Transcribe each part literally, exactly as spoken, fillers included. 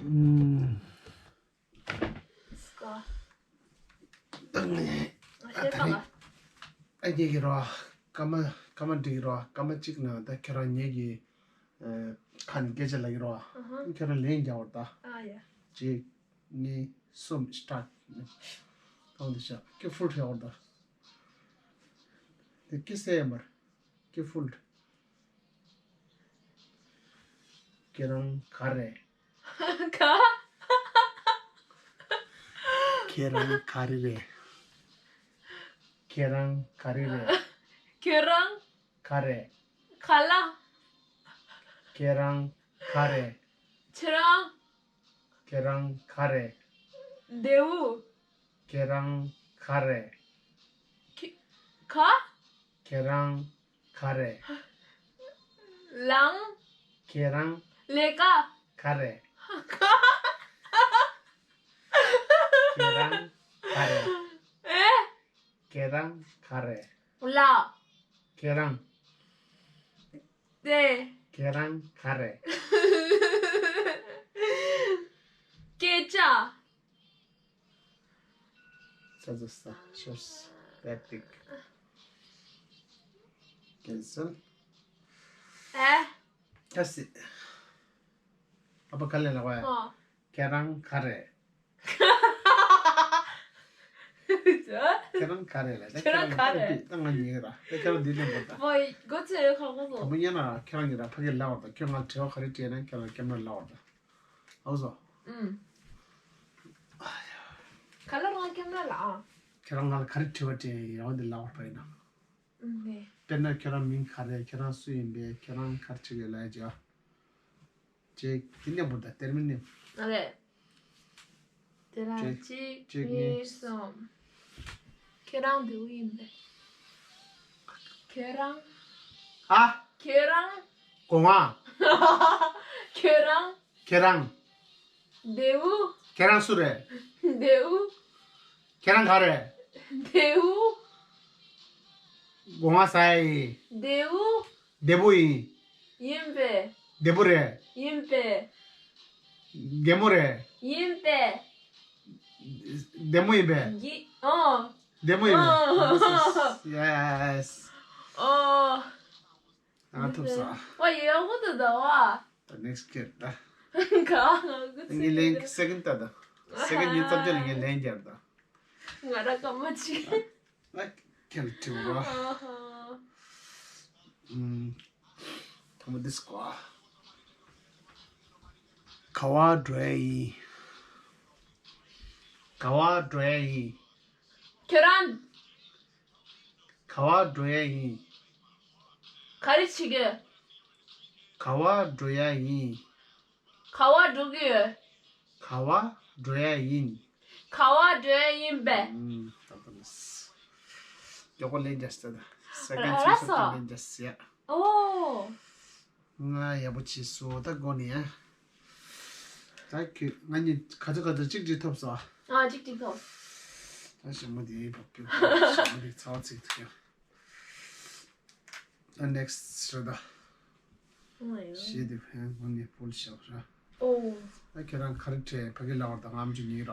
ཨུམ། སྐ། ད་ངས་ཨ་ད་རེས་ཨ་རྒྱས་ཀྱི་རོ། སྐར་མ་སྐར་མ་འགྲིག་རོ། སྐར་མ་གཅིག་ནང་ད་ཁྱོད་རང་ངེད་ཀྱི་ཁ་ནས་སྐད་ཆ་ལབ་ཀྱི་རོ། ཨ་ཧ། ཁྱོད་རང་ལན་རྒྱག་བར་ད། ཨ་ཡ། གཅིག་གཉིས། གསུམ། སི་ཊར་ཊི། ཐོང་དེ་ཤ་ཀི་ཕུལ་ཧྲེ་འོར་ད། དེ་ཀི་སེ་མར་ཀི་ཕུལ། ཁྱེད་རང་ག་རེ། ག་ཁྱེད་རང་ག་རེ་རེད། ཁྱེད་རང་ག་རེ་རེད། ཁྱེད་རང་ག་རེ། ག་ལ། ཁྱེད་རང་ག་རེ། ཁྱེད་རང་། ཁྱེད་རང་ག་རེ། རྡེའུ། ཁྱེད་རང་ག་རེ། ཁྱེ་ག་ཁྱེད་རང་ག་རེ། ལང་། ཁྱེད་རང་ལས་ཀ་ག་རེ། ཁྱེད་རང་ག་རེ། ཨེ། ཁྱེད་རང་ག་རེ། ལ། ཁྱེད་རང་། ཏེ། ཁྱེད་རང་ག་རེ། སྐད་ཆ། ས་ས་ས་ཤོས་པེ་ཏིག་ཀེན་སལ། ཨེ། ཨ་སི། ཨ་ཕ་ག་ལེ་ལ་བ། ཨོ། ཁྱེད་རང་ག་རེ། ཁྱེད་རང་ག་རེ་ལ། ད་ཁྱེད་རང་ག་རེ། ད་ང་ཉེ་གི་ར། ད་ཁྱེད་རང་འདི་ལེན་པོ་ད། ཨོ་གོ་ཚེ་ཁ་ཁོ་ཚོ། དང་པོ་ཉན་ན་ར་ཁྱེད་རང་གི་ར་ཕ་གི་ལ་བ་ད། ཁྱོད་ང་དྲི་བ་ག་རེ་དྲིས་ན་ཁྱེད་རང་སྐྱབས་མ་ལ་བ་ད། ཨོ་སོ། ཨུམ། ག་ལ་རང་སྐྱབས་མ་ལ་ཨ། ཁྱེད་རང་ང་ལ་ག་རེ་དྲི་བ་དྲིས་ཡོང་འདི་ལ་བ་པ་ཡིན་ན། ཨུམ་ནེ། དཔེར་ན་ཁྱེད་རང་མིང་ག་རེ། ཁྱེད་རང་སུ་ཡིན་པས། ཁྱེད་རང་ག་རེ་བྱེད་ཀྱི་ལ་ཅི། ཅེ་ཀི་ནེ་བུ་ད་ཏེར་མི་ནེ། ཨ་རེ། དེ་ལ་ཅེ་གཅིག་ཅེ་གཉིས་གཉིས་གསུམ། ཁྱེད་རང་རྡེའུ་ཡིན་པས། ཁྱེད་རང་། ཨ། ཁྱེད་རང་། གོང་ཨ། ཁྱེད་རང་། ཁྱེད་རང་། རྡེའུ། ཁྱེད་རང་སུ་རེད། རྡེའུ། ཁྱེད་རང་ག་རེ། རྡེའུ། གོང་ཨ་ས་ཡ་ཡིན། རྡེའུ། རྡེ་བུ་ཡིན། ཡིན་པས། རྡེ་བུ་རེད། ཡིན་པས། རྒན་མོ་རེད། ཡིན་པས། རྡེ་མོ་ཡིན་པས། ཡི་ཨོ། རྡེ་མོ་ཡིན་པས། ཨོ། ཡེ་སི། ཨོ། ང་ཐུབ་ས། ཝ་ཡོ་ཧུ་ཏུ་ད་ཝ། ད་ནེག་སི་ཊི་ཀེ་ད། ག་ང་གི་ངས་ལན་སེ་ཀེན་ཌི་ད་ད། སེ་ཀེན་ཌི་ཉིས་རྩ་བརྒྱད་ལ་ངས་ལན་རྒྱབ་ད། ང་ར་སྐར་མ་གཅིག་ཨ་ཁྱེད་ལ་དྲི་བ། ཨ་ཧ། ཨུམ། ཐ་མ་འདི་སྐོར། ག་བར་འགྲོ་ཡ་ཡིན། ག་བར་འགྲོ་ཡ་ཡིན། ཁྱོད་རང་། ག་བར་འགྲོ་ཡ་ཡིན། ག་རེ་བྱེད་ཀྱི་ཡོད། ག་བར་འགྲོ་ཡ་ཡིན། ག་བར་འགྲོ་གི་ཡོད། ག་བར་འགྲོ་ཡ་ཡིན། ག་བར་འགྲོ་ཡ་ཡིན་པས། ཨུམ། ད་ད་ལ་སི། མགྱོགས་པོ་ལན་རྒྱག་ས་ད། སེ་ཀེན་ཌི་ལ་ཅིག་སོ་ལན་རྒྱག་ས་ཡ། ཨོ། ང་ཡག་པོ་བྱས་སོང་ད་གོ་ནས་ཡ། ད་ཁྱོད་ང་གཉིས་ག་ཚོད་ག་ཚོད་གཅིག་གཅིག་ཐོབ་སོང་ཨ། ཨ་གཅིག་གཅིག་ཐོབ། ད་ཞྭ་མོ་དེ་བབ་ཀྱི་ཞྭ་མོ་དེ་ཚ་བ་ཚིག་ཐུག་ཡ། ད་ནེག་སི་ཊི་རེད་ད། ཨོ་ཡོ། ཞེས་དེ་ཕན་ངོ་ནས་ཕུལ་བཞག་ར། ཨོ། ད་ཁྱེད་རང་ག་རེ་དྲན་ཕ་གི་ལ་བར་དང་ངམ་ཅིག་ཉིན་ར།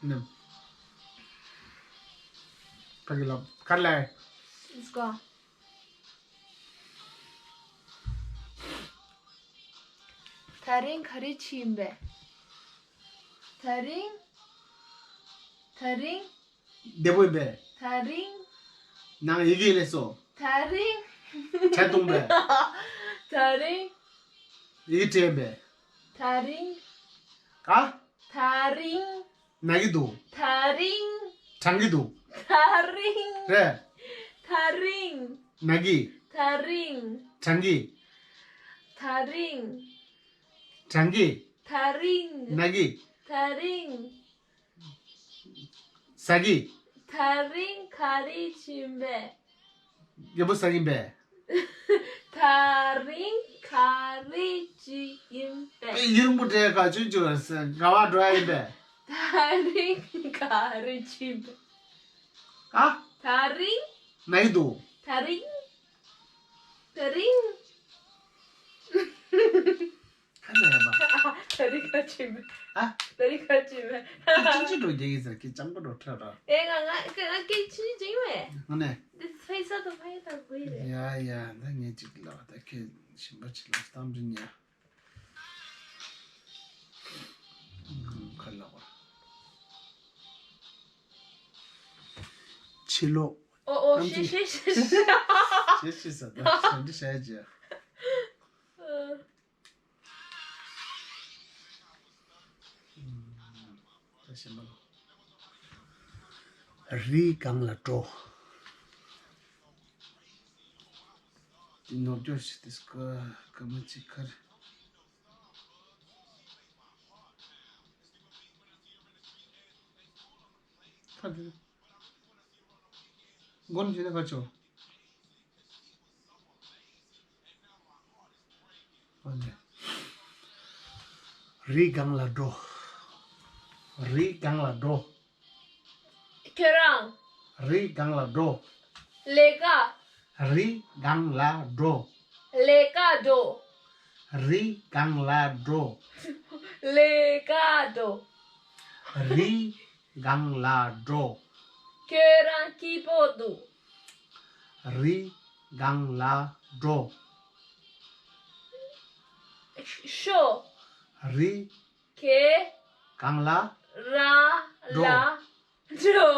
ནམ། ཕ་གི་ལ་ག་རེ་ལ། Let's go. ད་རིང་ག་རེ་བྱས་ཡིན་པས། ད་རིང་། ད་རིང་། བདེ་པོ་ཡིན་པས། ད་རིང་། ནང་ཡི་གེ་ལས་སོ། ད་རིང་། གྲལ་གཏོང་པས། ད་རིང་། ཡི་གེ་སྤྲད་པས། ད་རིང་། ཨ། ད་རིང་། ན་གི་འདུག་ད་རིང་། གྲང་གི་འདུག་ད་རིང་། རེད། ད་རིང་། ན་གི་ད་རིང་། གྲང་གི་ད་རིང་། གྲང་གི་ད་རིང་། ན་གི་ད་རིང་། ཟ་གི་ད་རིང་ག་རེ་བྱིན་པས། རྒྱལ་པོ་ཟ་གི་པས། ད་རིང་ག་རེ་བྱིན་པས། ཨེ་ཡིན་པོ་འདྲའི་ག་ཆུན་ཆུ་ཟེར་ག་བ་འགྲོ་ཡ་ཡིན་པས། ད་རིང་ག་རེ་བྱིན་པས། ཨ། ད་རིང་། ན་ཡི་འདུག་ད་རིང་། ད་རིང་། ཁ་ན་ཡ་མ། ད་རིག་ག་ཅི་མེད། ཨ། ད་རིག་ག་ཅི་མེད། ཁྱེད་ཅི་ཅི་འགྲོ་རྒྱག་གི་ཟེར། ཁྱེད་སྤྱང་པོ་འགྲོ་ཁྲ་ར། ཨེ་ང་ང་ང་སྐད་ཅི་ཅི་ཡིན་མེད། ང་ནས། འདི་ཕེ་ས་དང་ཕ་ཡི་དང་དགོས་རེད། ཡ་ཡ། ད་ངས་ཅིག་ལབ། ད་ཁྱེད་ཞིམ་པ་ཅིག་ལབ། གཏམ་རིགས་ཉ། ཁ་ལག་པ། ཕྱི་ལོགས། ཨོ་ཨོ། གཏམ་ཤེས་ཅིག་ཤེས་ཤེས་ཤེས། ཤེས་ཤེས་ས། ད་ཞབས་འདྲི་བྱ་ཡ་ཅི། ད་ཞིམ་པ་ལ། རི་སྒང་ལ་འགྲོ། འདི་ནོར་སྐྱོར་ཞིག་དེ་སྐ་སྐར་མ་གཅིག་ཁར། ཁ་དེ་མགོ་ནས་བྱས་ན་ཁ་ཆོ། ཨ་ནི། རི་སྒང་ལ་འགྲོ། རི་སྒང་ལ་འགྲོ། ཁྱོད་རང་། རི་སྒང་ལ་འགྲོ། ལས་ཀ། རི་སྒང་ལ་འགྲོ། ལས་ཀ་འགྲོ། རི་སྒང་ལ་འགྲོ། ལས་ཀ་འགྲོ། རི་སྒང་ལ་འགྲོ། ཁྱོད་རང་སྐྱིད་པོ་འདུག། རི་སྒང་ལ་འགྲོ། ཤོ། རི། ཁྱེད། སྒང་ལ། ར། འགྲོ། ལ། འགྲོ།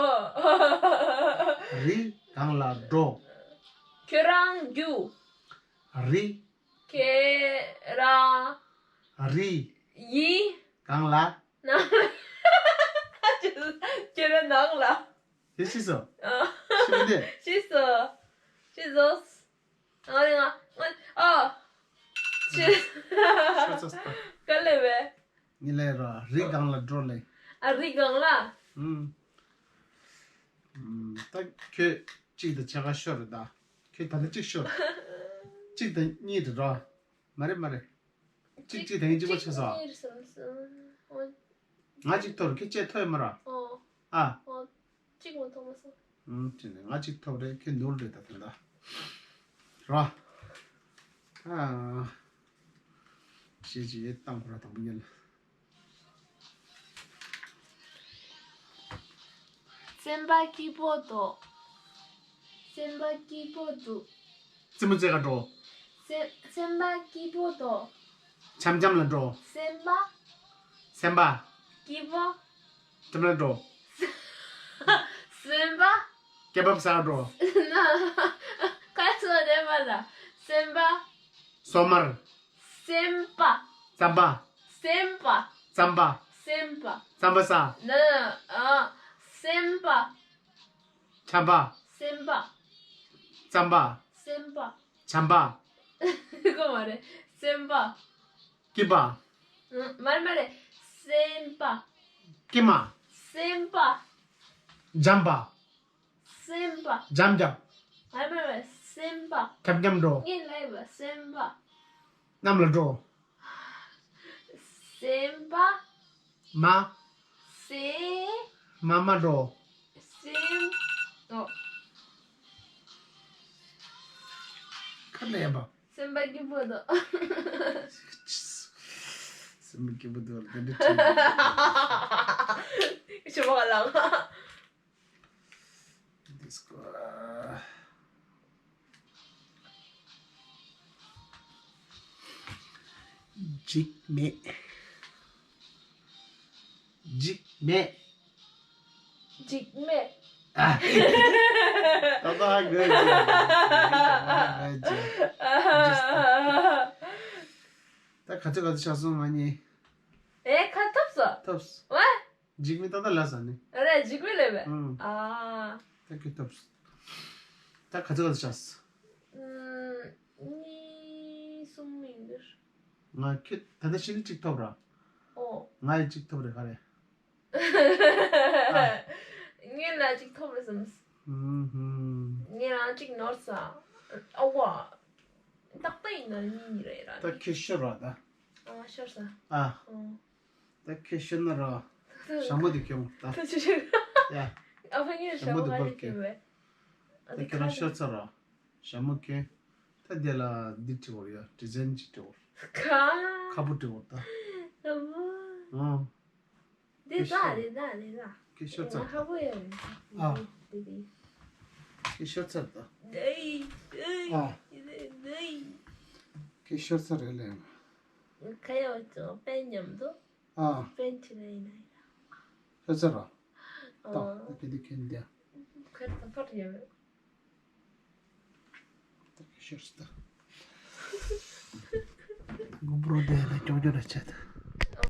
རི་སྒང་ལ་འགྲོ། ཁྱོད་རང་རྒྱུགས། རི། ཁྱེད་རང་། རི། ཡི། སྒང་ལ། ནང་ལ། ཁྱེད་རང་ནང་ལ། དེ་ཤི་སོ། ཨ། ཤི་མི་དེ། ཤི་སོ། ཤི་སོ། ང་ང་ང་ཨ། ཤི། ཤི་སོ། ག་ལེ་བས། ངི་ལེ་ར་རི་སྒང་ལ་འགྲོ་ལེ། ཨ། རི་སྒང་ལ། ཨུམ། ཨུམ། ད་ཁྱོད་གཅིག་དང་ཕྱེད་ཀ་ཤོར་རེད་ད། ཁྱོད་ད་ལྟ་གཅིག་ཤོར། གཅིག་དང་གཉིས་རེད་ར། མ་རེད་མ་རེད། གཅིག་གཅིག་དང་གཉིས་གཅིག་པ་ཆགས་སོང་། གཅིག་གཉིས་རེད་བསམ་སོང་། ང་གཅིག་ཐོབ་རེད། ཁྱོད་གཅིག་ཐོབ་ཡོད་མ་རེད། ཨོ། ཨ། ཨོ། གཅིག་མ་ཐོབ་མ་སོང་། ཨུམ། དེ་ནས་ང་གཅིག་ཐོབ་རེད། ཁྱོད་ནོར་རེད་ད་ད་ལྟ། ར། ཨ། ཞེས་ཀྱི་ཡེ་བཏང་ཁོ་ར་དང་པོ་ཉིད་ལ། སེམས་པ་སྐྱིད་པོ་འདུག། སེམས་པ་སྐྱིད་པོ་འདུག། རྩེད་མོ་རྩེ་ག་འགྲོ། སེམས་སེམས་པ་སྐྱིད་པོ་འདུག། འཆམ་འཆམ་ལ་འགྲོ། སེམས་པ། སེམས་པ། སྐྱིད་པོ། འཆམ་ལ་འགྲོ། སེམས་པ། སྐེ་བབ་ཟ་ག་འགྲོ། ཁ་ཚོ་རེ་བ་ལ། སེམས་པ། སོ་མར། སེམས་པ། རྩམ་པ། སེམས་པ། རྩམ་པ། སེམས་པ། རྩམ་པ་ཟ། ན། ཨ། སེམས་པ། ཆམ་པ། སེམས་པ། རྩམ་པ། སེམས་པ། ཆམ་པ། གོ་མ་རེད། སེམས་པ། སྐྱིད་པ། ཨ། མ་རེད་མ་རེད། སེམས་པ། སྐྱིད་མ། སེམས་པ། འཇམ་པ། སེམས་པ། འཇམ་འཇམ། ཨ་མ་མ། སེམས་པ། འཇམ་འཇམ་འགྲོ། ངས་ལབ་པ་སེམས་པ། གནམ་ལ་འགྲོ། སེམས་པ། མ། སེ། མ་མ་འགྲོ། སེམས། ཨོ། ཁ་ལས་པ། སེམས་པ་སྐྱིད་པོ་འདུག། སེམས་པ་སྐྱིད་པོ་འདུག་ལ་དེ་འདྲ་བྲིས། ཞུ་བ་ལང་། འཇིགས་མེད། འཇིགས་མེད། འཇིགས་མེད། ཨ། ད་ད་ཧ་གོ་ཅི། ད་ཧ་གོ་ཅི། ད་ག་ཚོད་ག་ཚོད་ཆགས་སོང་ང་གཉིས། ཨེ་ཁ་ཐོབ་སོ། ཐོབ་སོ། ཝ། འཇིགས་མེད་ཏག་ཏག་ལབ་ས་ནི། རེད། འཇིགས་མེད་ལབ་པས། ཨུམ། ཨ། ད་ཁྱོད་ཐོབ། ད་ག་ཚོད་ག་ཚོད་ཆགས། ཨུམ། གཉིས་གསུམ་ཡིན་འདིར། ང་ཁྱོད་ད་ལྟ་ཕྱི་ནི་གཅིག་ཐོབ་ར། ཨོ། ང་ཡི་གཅིག་ཐོབ་རེད་ག་རེ། ཨ། ངས་ལ་གཅིག་ཐོབ་རེད་བསམ། ཨུམ་ཧུམ། ངས་རང་གཅིག་ནོར་ས། ཨ་ཝ། ཏག་ཏག་ཡིན་ན་གཉིས་གཉིས་རེད་ར། ད་ཁྱོད་ཤོར་བ་ད། ཨ་ཤོར་ས། ཨ། ཨོ། ད་ཁྱོད་ཤོར་ན་ར། ཞྭ་མོ་དེ་ཁྱོད་ད། ད་ཅི་ཞིག་ཡ། ཨ་ཕ་ངའི་ཞྭ་མོ་ག་རེ་ཁྱོད་བས། ད་ཁྱོད་རང་ཤོར་ཚར་ར། ཞྭ་མོ་ཁྱོད། ད་དེ་ལ་འདི་བྲི་བར་ཡ། ཌི་ཛའིན་ཅིག་བྲི་བར། ཁ། ཁ་པོ་བྲི་བར་ད། ཁ་པོ། རེད་ད་རེད་ད་རེད་ད། ཁྱེད་ཤོར་ཚར། ཧ་གོ་ཡ་རེད། ཨ། དེ་དེ། ཁྱེད་ཤོར་ཚར་ད། ཨ། ཁྱེད་ཤོར་ཚར་རེད་ལས། ཁ་ཡོད་ཅོ་པན་མཉམ་དུ། ཨ། པན་ཁྲི་ལ་ཡིན་ན་ཡིན་ན། ཤོར་ཚར་ར། ད་ཨ། ད་གལ་ཏེ་ཁྱེད་འདི། ཁར་ད་ཕར་ཡོད། ད་ཤོར་ཚར་ད། གོ་པྲོ་དེ་ལ་ཀྱོག་ཀྱོག་རེ་བྱས་ད།